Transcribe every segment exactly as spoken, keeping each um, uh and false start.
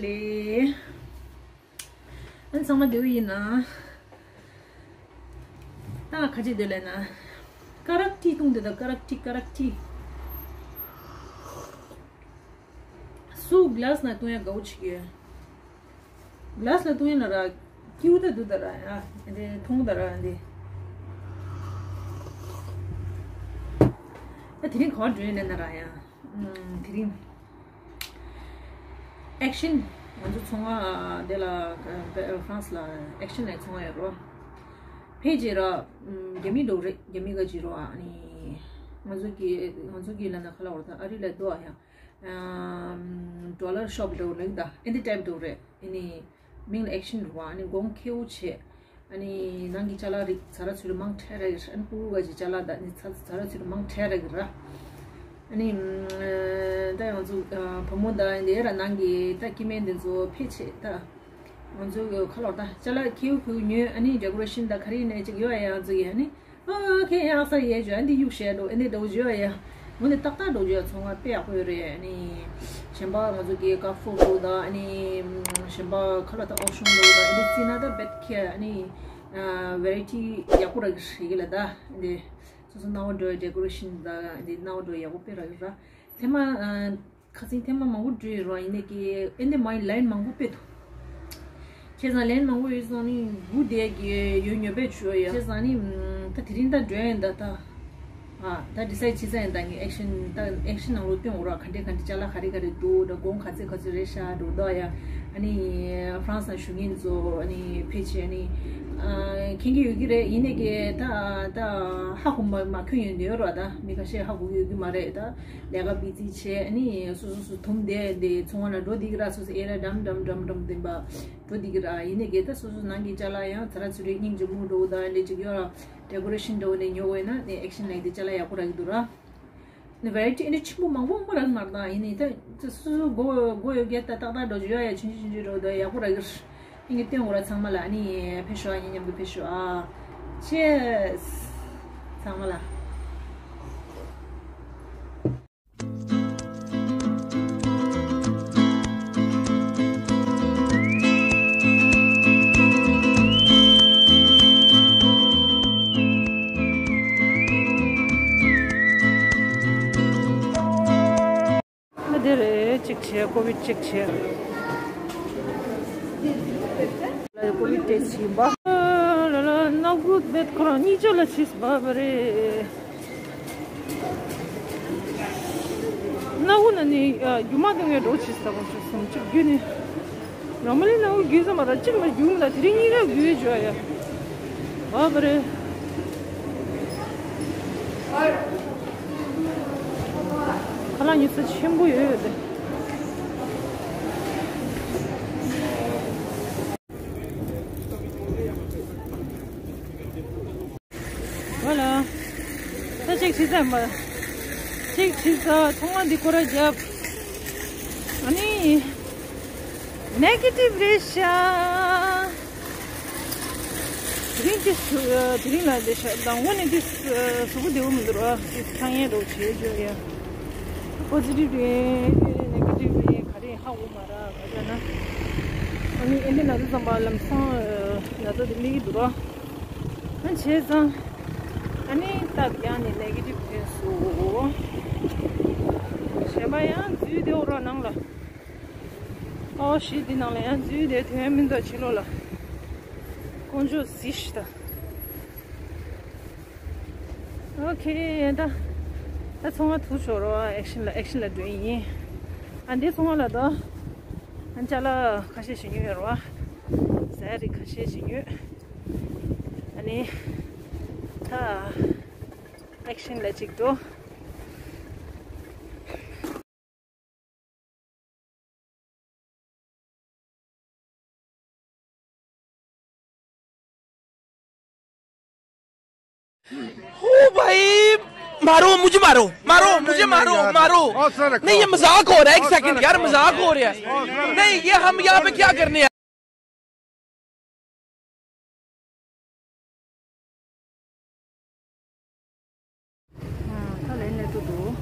ལེ། ཨན་ཚང་མ་བདེ་པོ་ཡིན་ན། ད་ང་ཁ་ཆེ་བདེ་ལེ་ན། ཀ་རག་ཊི་བཏུང་དེ་ད་ཀ་རག་ཊི་ཀ་རག་ཊི། སུ་གི་ལ་སི་ན་བཏུང་ཡ་དགའ་བོ་ཆེ་གི། གི་ལ་སི་ལ་བཏུང་ཡ་ན་ར། ཀིའུ་ད་དུ་ད་ར་ཡ། འདི་མཐོང་ད་ར་འདི། ད་དེ་རིང་ག་བ་འགྲོ་ཡ་ན་ན་ར་ཡ། ཨམ། དེ་རིང་ཨེག་ཤན་ང་ཚོ་ཚོང་བ་དེ་ལ་ཨ་ཧྥ་རན་སི་ལ་ཨེག་ཤན་ལ་ཚོང་བ་ཡོད་རོ། ཕལ་ཆེར་ར་རྒྱ་མི་འགྲོ་རེད། རྒྱ་མི་ག་ཅི་རོ། ཨ་ནི་ང་ཚོ་གི་ང་ཚོ་གི་ལ་ན་ཁ་ལ་བོར་ད་ཨ་རི་ལ་དོ་ཨ་ཡ། ཨམ། ཌོ་ལར་ཤོབ་འགྲོ་རེད་ད། ཨེ་འདི་ཊའིབ་འགྲོ་རེད། ཨ་ནི། མིང་ལ་ཨེག་ཤན་རུ་བ། ཨ་ནི་གོང་ཁེའུ་བྱས། ཨ་ནི་ནང་གི་ཅ་ལག་རིགས་ཛ་ར་ཚུ་རུ་མང་ཁྲལ་ར་གི་ར། ཨ་ནི་ཕྲུ་གུ་ག་ཅི་ཅ་ལག་ད་ནི་ཚ་ཛ་ར་ཚུ་རུ་མང་ཁྲལ་ར་གི་ར། ཨ་ནི་ད་ང་ཚོ་བུ་མོ་ད་འདི་ར་ནང་གི་ད་སྐྱེ་དམན་འདི་ཚོ་ཕལ་ཆེར་ད་ང་ཚོ་གི་ཁ་ལོར་ད་ཅ་ལག་ཁེའུ་ཁེའུ་ཉོས། ཨ་ནི་ཌེ་ཀོ་རེ་ཤན་ད་ག་རེ་ནས་ཅིག་ཡོད་ཨ་ཡ། ང་ཚོ་གི་ཨ་ནི། ཨོ་ཁེ་ཡ་ས་ཡེ་ཇོ་ཨ་འདི་གཡུག་བཤད་འགྲོ། ཨ་འདི་འགྲོ་ཇོ་ཡ། ངོ་ནི་ཏག་ཏག་འགྲོ་ཇོ་ཡ། ཚོང་བ་དཔེ་ཡག་པོ་ཡོད་རེད། ཨ་ནི་གཞན་པ་ང་ཚོ་གི་ཀ་ཧྥོ་འགྲོ་ད། ཨ་ནི་གཞན་པ་ཁ་ལ་ད་ཨོ་ཤོང་འགྲོ་ད། ཨ་འདི་རྩིས་ན་ད་བེད་ཁེ། ཨ་ནི་ཝེ་རའི་ཊི་ཡག་པོ་རག་གི་རེད་གི་ལ། ད་ཨ་འདི་སོ་སོ་སྣང་བ་འགྲོ་ཡ་ཌེ་ཀོ་རེ་ཤན་ད་ཨ་འདི་སྣང་བ་འགྲོ་ཡག་པོ་དཔེ་རག་གི་ར། ཐེངས་མ་ཨ། ཁ་སང་ཐེངས་མ་མང་པོ་འགྲོ་ཡོད་རེད་བ། ཡིན་ནའི་གི་ཨེ་འདི་མ་ཡི་ལའིན་མང་པོ་དཔེ་འདུག་བྱས་ཙང་ལའིན་མང་པོ་ཡོད་ཙང་ནི་སྒུག་བསྡད་ཀྱི་ཡོད། ཉོ་བས་བྱོས་ཡ། བྱས་ཙང་ནི་ད་དེ་རིང་ད་འགྲོ་ཡིན་ད། ད་ཨ་ད་ཌི་སའིཌ་བྱས་ཙང་ཡིན། ད་ངས་ཨེག་ཤན་ད་ཨེག་ཤན་ནང་ལོགས་སྟོན་འོ་ར། ག་འདྲས་ག་འདྲས་ཅ་ལག་ག་རེ་ག་རེ་འདུག་ད་གོང་ག་ཚད་ག་ཚད་རེད་ཤག་འགྲོ་ད་ཡ། ཨ་ནི་ཧྥ་རན་སི་ནང་བཞུགས་མཁན་ཚོ་ཨ་ནི་ཕལ་ཆེར་ཨ་ནི་ཨ་མཁྱེན་གྱི་ཡོད་ཀྱི་རེད། ཡིན་ནའི་གི་ད་ད་ཧ་གོ་མ་མ་མཁྱེན་ཡོད་འདི་ཡོད་ར། ད་མི་ཁ་ཤས་ཧ་གོ་གི་ཡོད་ཀྱི་མ་རེད་ད། ལས་ཀ་བི་ཛི་བྱས། ཨ་ནི་སོ་སོ་སོ་དུམ་བསྡད་དེ་ཚོང་བ་ན་འགྲོ་བསྡད་ཀྱི་ར། སོ་སོ་ཨེ་ར་འགྲམ་འགྲམ་འགྲམ་འགྲམ་བསྡད་པ་འགྲོ་བསྡད་ཀྱི་ར། ཡིན་ནའི་གི་ད་སོ་སོ་ནང་གི་ཅ་ལག་ཡང་ཛ་ར་ཚུ་རེ་སྙིང་རྗེ་མོ་འགྲོ་ད་ལས་ཅིག་ཡོད་ར། ཌེ་ཀོ་རེ་ཤན་འགྲོ་ནས་ཉོ་དགོས་ན་ནི་ཨེག་ཤན་ལ་ཡི་དེ་ཅ་ལག་ཡག་པོ་རག་གི་འདུག་ར། ནི་ཝེ་རའི་ཊི་ཨེ་འདྲ་ཆེན་པོ་མང་པོ་མང་པོ་རག་མ་རེད། ད་ཡིན་ནའི་ད་སོ་སོ་སྒོ་སྒོ་ཡོད་རྒྱ་ད་ཏག་ཏག་འགྲོ་ཡོད་ཡ། ཆུང་ཆུང་ཆུང་ཆུང་འགྲོ་ད་ཡག་པོ་རག་གི་ར། ཨིན་གྱི་སྟོན་འོ་ར། ཚང་མ་ལ་ཨ་ནི་ཕེབས་ཤོག་ཨ། ངའི་མཉམ་དུ་ཕེབས་ཤོག་ཨ། ཅེས། ཚང་མ་ལ། ཨ་དེ་རེད། གཅིག་བྱས། ཀོ་བིད་གཅིག་བྱས། ཀོ་བིད་ཊེ་སི་ཊི་བྱིན་པ། ལ་ལ་སྣ་ཁུག་བེད་ཁོ་རང་གཉིས་ཆ་ལ་ཕྱིས་པ་བ་རེད། སྣ་ཁུག་ན་ནི་རྒྱུ་མ་དང་ངས་འགྲོ་ཕྱིས་ས་གོང་ཆུ་སུམ་གཅིག་རྒྱུ་ནི། རང་མ་ལི་ན་འུ་རྒྱུས་ཙམ་མ་ར་གཅིག་མ་རྒྱུ་མ་ལ་དེ་རིང་གཉིས་ཀ་རྒྱུས་བྱོས་ཡ། བ་བ་རེད། ཁ་ལག་ཉོ་ས་ཆེན་པོ་ཡོད་དེ། ཝ་ལ། ད་ཅིག་ཕྱི་ཚ་མ། ཅིག་ཕྱི་ཚ་ཚང་མ་འདི་སྐོར་ར་རྒྱབ། ཨ་ནི། ནེ་གེ་ཊིབ་རེད་ཤག་དེ་རིང་ཅི་སུ་དེ་རིང་ལ་འདི་ཤག་དང་པོ་ནས་འདི་གཟུགས་པོ་བདེ་པོ་མི་འདུག་ར། འདི་ཚང་ཡན་རོགས་བྱེད་རྒྱུ་ཡ། པོ་ཛི་ཊིབ་རེད་ནེ་གེ་ཊིབ་རེད་ག་རེ་ཧ་གོ་མ་ར་ག་ཅག་ན། ཨ་ནི་ཨེ་འདི་ན་ཚོ་ཙམ་པ་ལམ་སང་ན་ཚོ་འདི་སླེབས་ཀྱི་འདུག་ར། ཨ་བྱས་ཙང་། ཨ་ནི་སྟབས་ཡག་ནས་ནེ་གེ་ཊིབ་ཐོན་སོང་། གཞན་པ་ཡང་འཛུལ་བསྡད་འོ་ར་ནང་ལ། ཨོ་ཤི་འདི་ནང་ལ་ཡང་འཛུལ་བསྡད་ཐོན་མི་འདུག་ཕྱི་ལོགས་ལ། དཀོན་མཆོག་གཟིགས་ཤིག་ད། ཨོ་ཁེ་ད། ད་ཚོང་བ་ཐུག་ཆོག་རོ། ཨེག་ཤན་ལ་ཨེག་ཤན་ལ་འགྲོ་ཡིན། ཨ་འདི་ཚོང་བ་ལ་ད། ཨ་ཅ་ལག་ཁ་ཤས་ཤིག་ཉོས་ཡོད་རོ། ཟས་རིགས་ཁ་ཤས་ཤིག་ཉོས། ཨ་ནི། ད། ཨེག་ཤན་ལ་གཅིག་འགྲོ། ओ भाई, मारो, मुझे मारो, मारो, मुझे मारो, मारो। नहीं, ये मजाक हो रहा है, एक सेकंड यार, मजाक हो रहा है। नहीं, ये हम यहाँ पे क्या करने आए? ད་ལན་ལས་ཏུ་འདུག་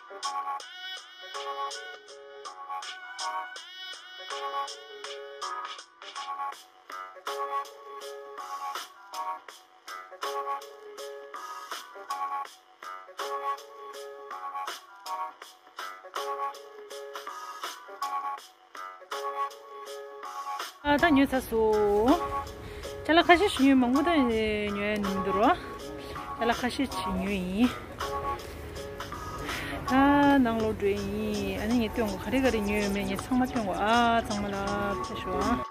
ཨ། ད་ཉོས་ཚར་སོང་། ཅ་ལག་ཁ་ཤས་ཤིག་ཉོས། མང་པོ་ད་ཉོ་ཡ་ནི་མི་འདུག་རོ། ཅ་ལག་ཁ་ཤས་ཅིག་ཉོས་ཡིན། ད་ནང་ལོགས་འགྲོ་ཡིན། ཨ་ནི་ངས་སྟོན་གོ། ག་རེ་ག་རེ་ཉོས་ཡོད་མེད་ངས་ཚང་མ་སྟོན་གོ། ཨ། ཚང་མ་ལ་ཕེབས་ཤོག་ཨ།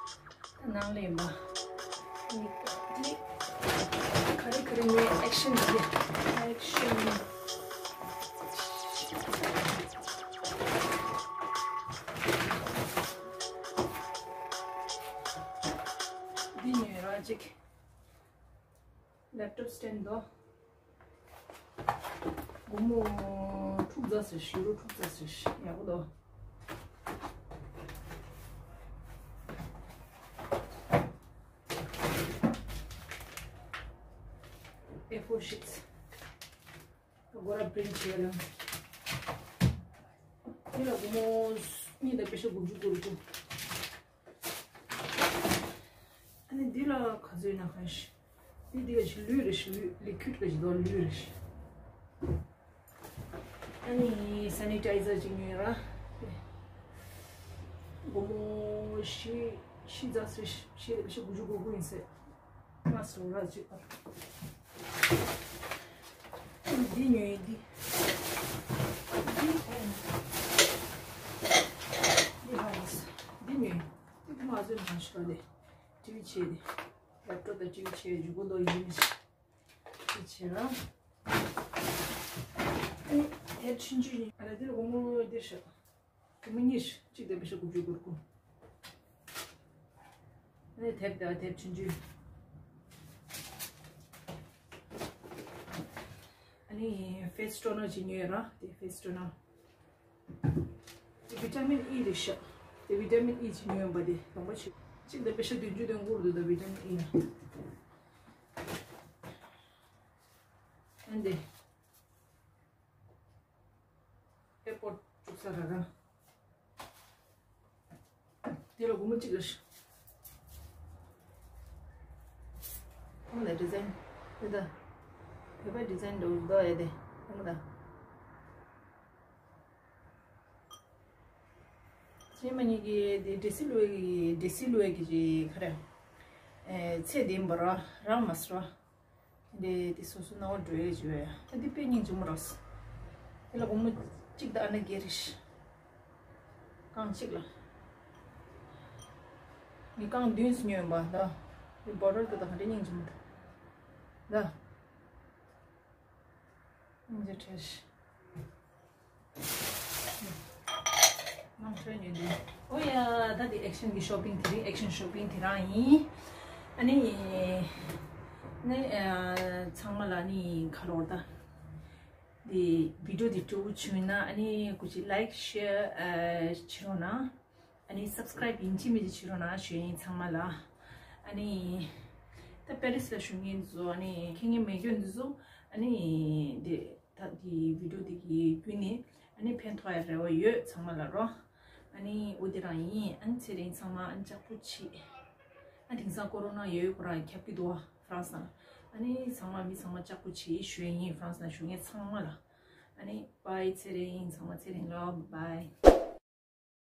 ད་ནང་ལ་ཡིན་པ། འདི་ག་རེ་ག་རེ་ཉོས། ཨེག་ཤན་འདི། ཨེག་ཤན། འདི་ཉོས་ར་ཅིག་ལེབ་ཊོབ་སི་ཊེན་ཌི་དོ། སྒོར་མོ་དྲུག་ཙམ་ཟེར། ཡུ་རོ་དྲུག་ཙམ་ཟེར། ཡག་པོ་འདུག་ཨེ་ཕོར་ཤིཊ། སྒོར་ར་པི་རིན་ཊི་བྱས་ལ། འདི་ལ་སྒོར་མོ་གཉིས་དང་པེ་ཤ་དགུ་བཅུ་གོ་དགུ། ཨ་ནི་འདི་ལ་ག་ཚོད་ཡིན་ན་གང་ཤེས། འདི་འདི་ག་ཞིག་ལུད་རེད་ཤག་ལུད། ལི་ཁུའིཌ་ག་ཞིག་འདུག་ལུད་རེད་ཤག་ཨ་ནི་སེ་ནི་ཊའི་ཛར་ཅིག་ཉོས་ར། སྒོར་མོ་བཞི་བཞི་ཙམ་ཟེར། བཞི་རེད་པ། བཞི་དགུ་བཅུ་གོ་དགུ་ཡིན་ཟེར། ང་སོ་ར་ཅིག་པར། འདི་ཉོས་ཡིན་འདི། འདི་ཨེ། འདི་ཧ་ཡིན། འདི་ཉོས་ཡིན། འདི་ང་ཚོའི་ནང་ཞིག་ལ་ལས་ཊི་ཝི་བྱས་ཏེ། ལེབ་ཊོབ་དང་ཊི་ཝི་བྱས། འཇུག་གུ་འདུག་ཡིན་མི་ཤེས། ཅིག་བྱས་ར། ཨ་ནི་དེབ་ཆུང་ཆུང་ཡིན། ཨ་ནི་འདིར་སྒོར་མོ་འདིར་ཤག་སྒོར་མོ་གཉིས། གཅིག་དང་པེ་ཤ་དགུ་བཅུ་གོ་དགུ། ཨ་ནི་དེབ་དང་དེབ་ཆུང་ཆུང་། ཨ་ནི་ཕེ་སི་ཊོ་ནར་ཅིག་ཉོས་ར། དེ་ཕེ་སི་ཊོ་ནར། དེ་བི་ཊ་མིན་ཨི་རེད་ཤག་དེ་བི་ཊ་མིན་ཨི་ཅིག་ཉོས་ཡོང་པ་དེ་ལོངས་པ་ཆེ། གཅིག་དང་པེ་ཤ་བདུན་ཅུ་དོན་དགུ་རེད་འདུག་ད་བི་ཊ་མིན་ཨི་ལ། ཨ་ནི་དེ། ཨེར་པོ་ཊི་བཅུག་ས་ར་ར། དེ་ལ་སྒོར་མོ་གཅིག་ལ་ཤི། ཁོང་ལ་ཌི་ཛའིན་དེ་ད། བོད་པ་ཌི་ཛའིན་འདྲ་བོ་འདུག་ཨེ་དེ། ཁོང་ད། ཚེ་མ་གཉིས་ཀྱི་དེ་འདྲེ་སི་ལུའི་གི་འདྲེ་སི་ལུའི་གི་ཅིག་ག་རེ། ཨེ་ཚེ་བདེན་པ་ར་རང་མ་སོ། དེ་དེ་སོ་སོ་སྣང་བ་འགྲོ་ཡས་ཅིག་ཡོད་ཡ། ད་འདི་དཔེ་སྙིང་རྗེ་མོ་རེད། དེ་ལ་སྒོར་མོ་གཅིག་དང་ཨ་ན་བརྒྱད་རེད། རྐང་གཅིག་ལ། ངས་རྐང་བདུན་ཙམ་ཉོས་ཡིན་པ་ད། འདི་བོར་ཌར་དེ་དག་ག་འདྲ་སྙིང་རྗེ་མོ་འདུག་ད། སྙིང་རྗེ་བྲལ་ཤི། ནང་ཁྲོལ་ཉོས་འདུག་ཨོ་ཡ། ད་དེ་ཨེག་ཤན་གྱི་ཤོ་པིང་དེ་རིང་། ཨེག་ཤན་ཤོ་པིང་དེ་རང་ཡིན། ཨ་ནི། ནི། ཚང་མ་ལ་ནི་ཁ་ལོར་ད། དེ་བི་ཌིའོ་དེ་སྤྲོ་པོ་བྱུང་ན་ཨ་ནི་སྐུ་མཁྱེན་ལའིཀ་ཤེར་བྱེད་རོགས་གནང་། ཨ་ནི་སབ་སི་ཀ་རའིབ་ཡིན་གཅིག་མིན་གཅིག་བྱེད་རོགས་གནང་ཞུ་ཡིན་ཚང་མ་ལ། ཨ་ནི་ད་པེ་རིས་ལ་བཞུགས་མཁན་ཚོ་ཨ་ནི་མཁྱེན་མཁན་མེད་མཁན་འདི་ཚོ་ཨ་ནི་དེ་ད་དེ་བི་ཌིའོ་དེ་གི་བརྒྱུད་ནས་ཨ་ནི་ཕན་ཐོགས་ཡ་རེ་བ་ཡོད་ཚང་མ་ལ་རོ། ཨ་ནི་འོ་དེ་རང་ཡིན། ཨ་ནི་ཚེ་རིང་ཚང་མ་ཨ་ནི་ལྕགས་པོ་བྱེད། ཨ་དེང་སང་ཀོ་རོ་ན་ཡོད་ཁོ་རང་ཁྱབ་ཀྱི་འདུག་བ་ཧྥ་རན་སི་ནང་། ཨ་ནི་ཚང་མ་མི་ཚང་མ་ལྕགས་པོ་བྱེད་ཞུ་ཡ་ཡིན་ཧྥ་རན་སི་ནང་བཞུགས་མཁན་ཚང་མ་ལ། ཨ་ནི་བྷའི། ཚེ་རིང་ཚང་མ་ཚེ་རིང་ལོ། བྷའི།